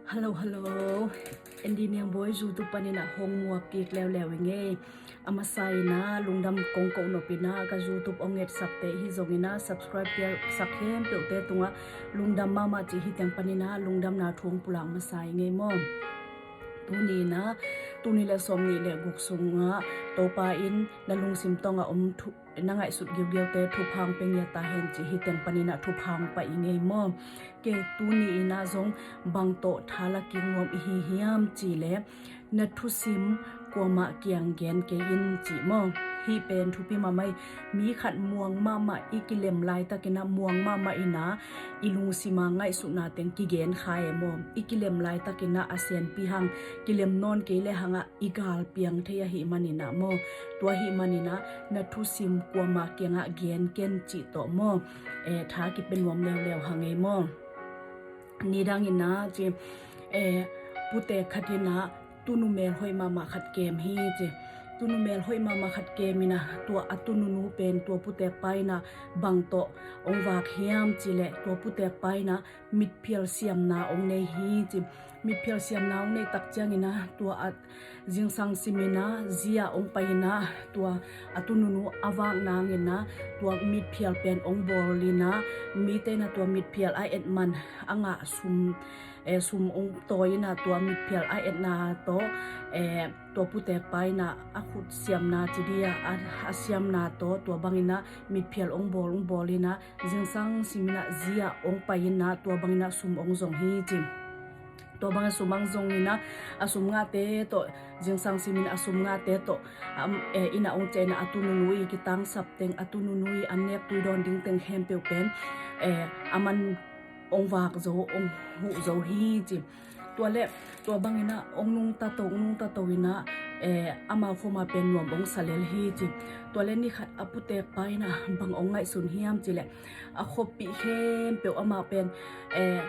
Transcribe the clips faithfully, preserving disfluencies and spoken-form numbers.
Hello, hello. Andy Niangbawi YouTube panin ah hong muak kik leuleu i ngei. A masa in ah lungdam kong ko nop in ah ka YouTube hong etsakte hi zongin ah subscribe piaksak khempeuhte tungah lungdam mahmah cih hi teng panin ah lungdamna thu hong pulak masa i ngei maw. Tuni in ah, tuni le sawm nih le guk sungah Topa in na lungsim tawngah om thu na ngaihsut giugiaute thupha hong pia ngiat ta hen cih hi teng panin ah thupha hong pai i ngei maw. Kei tuni in ah zong bang tawh tha la kik nuam i hi hiam cih leh na thusim kuamah kiang gen kei in cih maw. Hih pen thupi mahmah hi. Mi khat muang mahmah i kilem laitakin ah muang mahmah in ah i lungsim a ngaihsutna teng kigen kha e maw. I kilem laitakin ah a sianpi hang kilem nawn kei le hang ah i gal piang thei ahih manin ah maw. Tua ahih manin ah na thusim kuamah kiangah gen ken cih tawh maw. Eh, tha kipia nuam leuleu hang ei maw. Nidang in ah ci, eh, putek khat in ah tunu mel hoih mahmah khat kem hi ci. Tunu mel hoih mahmah khat kem in ah tua a tununu pen tua putekpa in ah bang tawh hong vak hiam cih leh tua putekpa in ah mitphial siamna hong nei hi ci. Mitphial siamna hong neih tak ciangin ah tua a zingsang simin ah zi ah hong pai in ah tua a tununu a vak nangin ah tua mitphial pen hong bawl in ah mite in ah tua mitphial a et man a ngah sum, eh, sum hong tawi in ah tua mitphial a etna tawh, eh, tua putekpa in ah a khut siamna ci di ah a, a siamna tawh tua bangin ah mitphial hong bawl hong bawl in ah zingsang simin ah zi ah hong pai in ah tua bangin ah sum hong zong hi ci. Tua bangin sum hong zong in ah a sum ngahte tawh zingsang simin a sum ngahte tawh, am, eh, in ah hong ciah in ah a tununu i kitangsap teng a tununu i an nek tui dawn ding teng khempeuh pen, eh, a man hong vak zo hong huh zo hi ci. Tua le tua bangin ah hong nungta to hong nungta to in ah, eh, amau khua mah pen nuam hong sa lel hi ci. Tua le ni khat a putekpa in ah bang hong ngaihsun hiam cih leh a khuapih khempeuh amah pen, eh,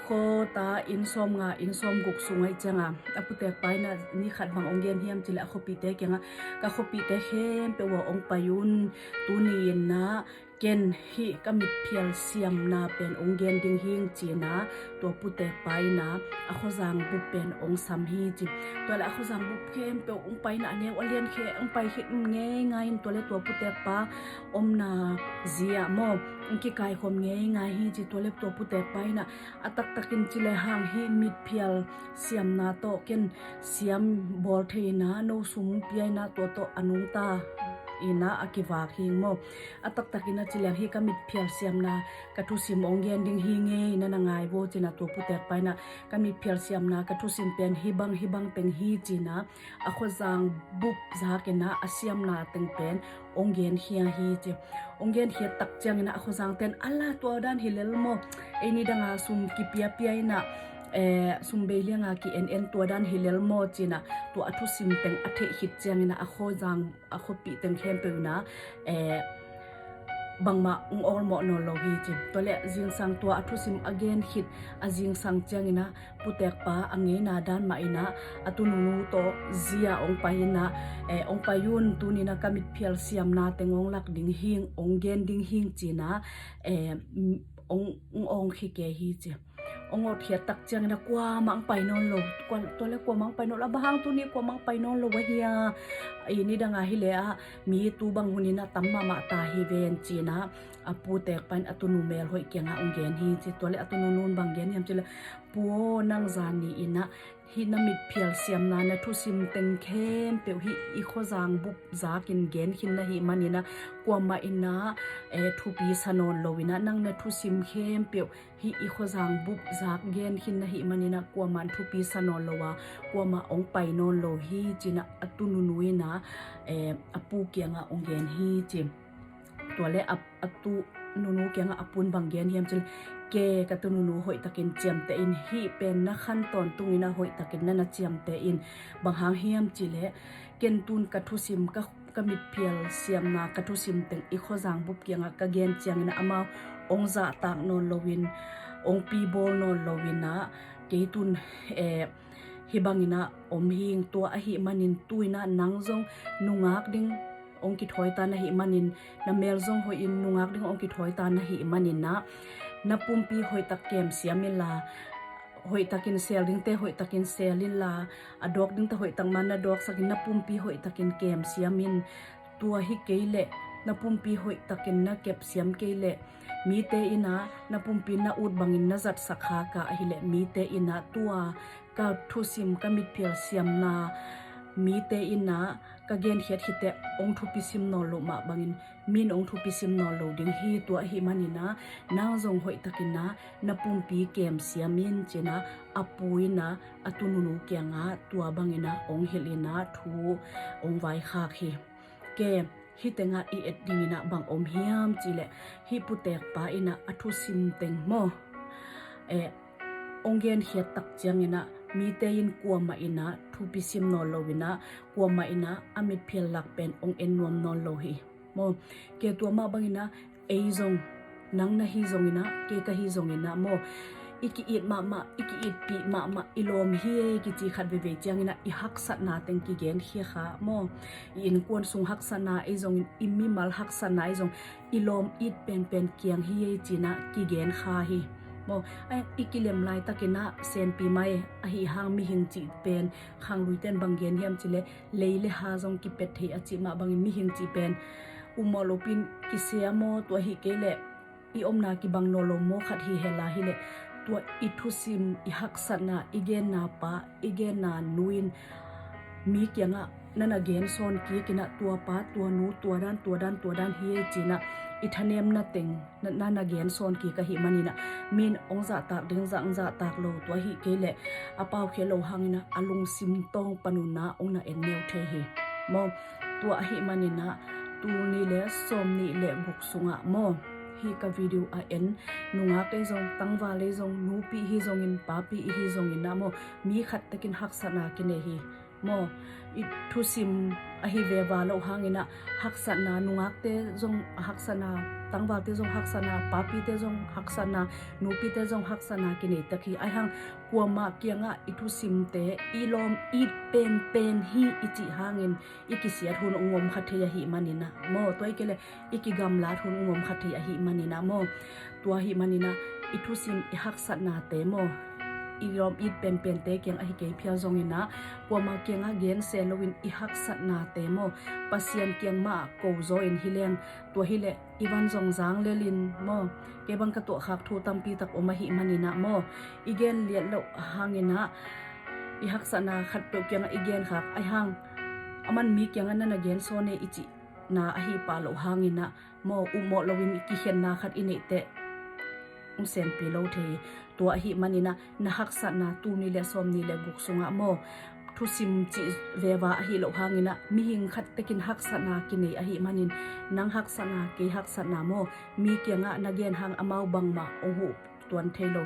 khuata inn sawm nga inn sawm guk sung ahih ciangah a putekpa in ah ni khat bang hong gen hiam cih leh a khuapihte kiangah ka khuapihte khempeuh ah hong pai un, tuni in ah ken hih ka mitphial siamna pen hong gen ding hing ci in ah tua putekpa in ah a khuazang bup pen hong sam hi ci. Tua le a khuazang bup khempeuh hong pai in ah a neu a lian khe hong pai khit ngeingai in tua le tua putekpa omna zi ah maw hong kikaikhawm ngeingai hi ci. Tua le tua putekpa in ah a taktakin ci le hang hih mitphial siamna tawh ken siam bawl thei in ah no sum pia in ah tua tawh a nungta in ah a kivak hi maw. A taktakin a ci leng hih ka mitphial siamna ka thusim hong gen ding hi ngei na na ngai vo ci in ah tua putekpa in ah ka mitphial siamna ka thusim pen hih bang hih bang teng hi ci in ah a khuazang bup zak in ah a siamna teng pen hong genkhia hi ci. Hong genkhiat tak ciangin ah a khuazang ten a la tua dan hi lel maw. Ei ni dang a sum kipiapia in ah, eh, sum bei liang a ki en en tua dan hi lel maw ci in ah tua a thusim teng a theih khit ciangin ah a khuazang a khuapih teng khempeuh in ah, eh, bangmah hong awlmawh nawn lo hi ci. Tua le zingsang tua a thusim a gen khit a zingsang ciangin ah putekpa a ngeina dan mah in ah a tununu tawh zi ah hong pai in ah, eh, hong pai un, tuni in ah ka mitphial siamna teng hong lak ding hing hong gen ding hing ci in ah, eh, hong, hong awng khike hi ci. Hong awtkhiat tak ciangin ah kuamah hong pai nawn lo. Kua, tua le kuamah hong pai nawn lo. A bang hang tuni kuamah hong pai nawn lo a hia. Ei ni dang a hi le ah mi tu bang hun in ah tam mahmah ta hi ven ci in ah a putekpa in a tunu mel hoih kiangah hong gen hi ci. Tua le a tununu in bang gen hiam ci le, pu aw, nang zan ni in ah hih na mitphial siamna na thusim teng khempeuh hih i khuazang bup zakin gen khin na hih manin ah kuamah in ah, eh, thupi sa nawn lo in ah nang na thusim khempeuh hih i khuazang bup zak gen khin na hih manin ah kuamah in thupi sa nawn lo a kuamah hong pai nawn lo hi ci in ah a tununu in ah, eh, a pu kiangah hong gen hi ci. Tua le a, a tununu kiangah a pu in bang gen hiam ci le, ke ka tununu hoih takin ciamteh in, hih pen na khan tawntung in ah hoih takin na na ciamteh in. Bang hang hiam ci le ken tun ka thusim ka ka mitphial siamna ka thusim teng i khuazang bup kiangah ka gen ciangin ah amau hong zahtak nawn lo in hong pi bawl nawn lo in ah kei tun, eh, hih bangin ah om hing. Tua ahih manin tu in ah nang zong nungak ding hong kithawi ta na hih manin na mel zong hoih in nungak ding hong kithawi ta na hih manin ah na pumpi hoih tak kem siam in la Hoihtakin seel dingte hoihtakin seel inla, a dawk dingte hoihtak ma na dawksakin, na pumpi hoihtakin kemsiam in. Tua hi kei leh na pumpi hoihtakin na kepsiam kei leh, mite in ah na pumpi na ut bangin na zatsak hak a, ahih leh mite in ah tua ka thusim, ka mitphial siamna, mite in ah ka genkhiat khit teh hong thupi sim nawn loh mah bangin, min hong thupi sim nawn lo ding hi. Tua ahih manin ah nang zong hoihtakin ah na pumpi kemsiam in ci-in ah a pu in ah a tununu kiangah tua bangin ah hong hilh in ah thu hong vaikhak hi. Ke, hih tengah i et dingin ah bang om hiam cih leh, hih putekpa in ah a thusim teng maw, eh, hong genkhiat tak ciangin ah mite in kuamah in ah thupi sim nawn lo in ah, kuamah in ah a mitphial lak pen hong en nuam nawn lo hi maw. Ke, tua mah bangin ah ei zong, nang na hi zongin ah, kei ka hi zongin ah maw, i ki-it mahmah, i ki-itpih mahmah, i lawm hi ei kici khat veivei ciangin ah i haksatna teng kigenkhia kha maw. I innkuan sung haksatna ei zongin, i mimal haksatna ei zong, i lawm it penpen kiang hi ei ci-in ah kigen kha hi maw. Ai, i kilem laitakin ah senpi mai, ahi hang mihing cih pen khangluite in bang gen hiam cih leh, lei le ha zong kipet thei a cih mah bangin, mihing cih pen um mawh lopi-in kisia maw, tua hi kei leh i omna kibang nawn lo maw khat hi henla, hi leh tua i thusim, i haksatna, i genna pa, i genna nu in mi kiangah na na gensawn kik in ah, tua pa, tua nu, tua dan, tua dan, tua dan hi ei ci-in ah i thanemna teng na, na na gensawn kik ahih manin ah, min hong zahtak ding zah, hong zahtak lo, tua hi kei leh a paukhiat loh hangin ah a lungsim tawng panun ah hong na en neu thei hi maw. Tua ahih manin ah tul nih le sawm nih le guk sungah maw, hih ka video a en nungak ei zong, tangval ei zong, nupi hi zongin, papi i hi zongin ah maw, mi khat tekin haksatna kinei hi maw. I thusim ahi veva loh hangin ah haksatna, nungakte zong haksatna, tangvalte zong haksatna, papite zong haksatna, nupite zong haksatna kinei tek hi. Ai hang kuamah kiangah i thusimte, i lawm it penpen hi i cih hangin i kisiat hun hong om kha thei ahih manin ah maw, tua hi kei leh i kigamlat hun hong om kha thei ahih manin ah maw. Tua ahih manin ah i thusim, i haksatnate maw, i lawm it penpente kiang ahi kei phial zongin ah, kuamah kiangah gense loin i haksatnate maw, Pasian kiang mah ko zaw in hi leng, tua hi leh i van zong zang lel in maw. Kei bang ka tuahkhak thu tampi tak om ahih manin ah maw, i gen liat loh hangin ah, i haksatna khatpeuh kiangah i genkhak, ai hang aman mi kiangah na na gensawn ei i cihna ahi pah loh hangin ah maw, um mawh loin kikhenna khat i neih teh hong senpi lo thei. Tua ahih manin ah na haksatna, tul nih le sawm nih le guk sungah maw, thusim cih veva ahi loh hangin ah mihing khat tekin haksatna kinei ahih manin, nang haksatna, kei haksatna maw, mi kiangah na gen hang amau bangmah hong huh tuan thei lo,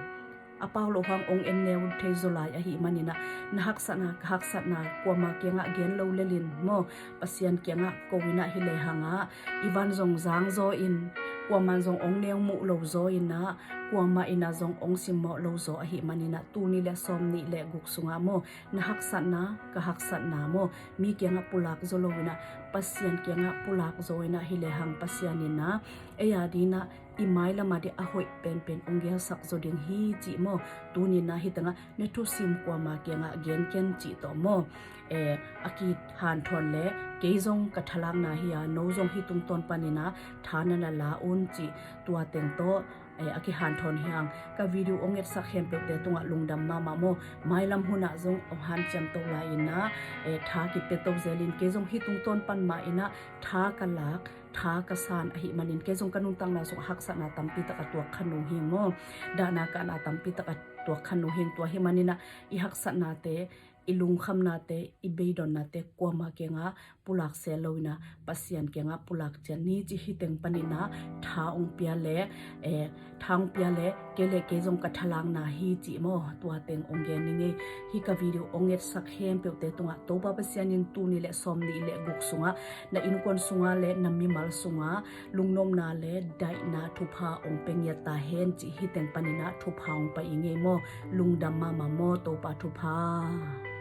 a pau loh hang hong en neu thei zaw lai ahih manin ah, na haksatna, ka haksatna kuamah kiangah gen lo lel in maw, Pasian kiangah ko in ah, hi lehang ah i van zong zang zaw in, kuamah in zong hong neu muh lo zaw in ah, kuamah in ah zong hong simmawh lo zaw ahih manin ah, tul nih le sawm nih le guk sungah maw, na haksatna, ka haksatna maw, mi kiangah pulak zaw lo in ah, Pasian kiangah pulak zaw in ah, hi lehang Pasian in ah ei a dingin ah i mailam a ding a hoih penpen hong gelsak zaw ding hi cih maw. Tuni-in ah hih tengah na thusim kuamah kiangah gen ken cih tawh maw, eh, a kihanthawn leh, kei zong ka thalakna hi a, no zong hih tungtawn panin ah tha na na la un cih, tua teng tawh, eh, a kihanthawn hi hang. Ka video hong etsak khempeuhte tungah lungdam mahmah maw. Mailam hunah zong hong hanciam to lai in ah, eh, tha kipia to zel in, kei zong hih tungtawn pan mah in ah tha ka lak, tha ka san ahih manin, kei zong ka nuntakna sungah haksatna tampi tak a tuak kha nung hi ing maw, dahna kahna tampi tak a tuak kha nung hi ing. Tua ahih manin ah i haksatnate, i lungkhamnate, i beidonnate kuamah kiangah pulak seh lo in ah, Pasian kiangah pulak ciat ni cih, hih teng panin ah tha hong pia leh, eh, tha hong pia leh, kei leh kei zong ka thalakna hi cih maw, tua teng hong gen ning ei. Hih ka video hong etsak khempeuhte tungah Topa Pasian in tul nih le sawm nih le guk sungah na innkuan sungah le na mimal sungah lungnopna le daihna thupha hong pia ngiat ta hen cih, hih teng panin ah thupha hong pia ing ei maw. Lungdam mahmah maw, Topa thupha.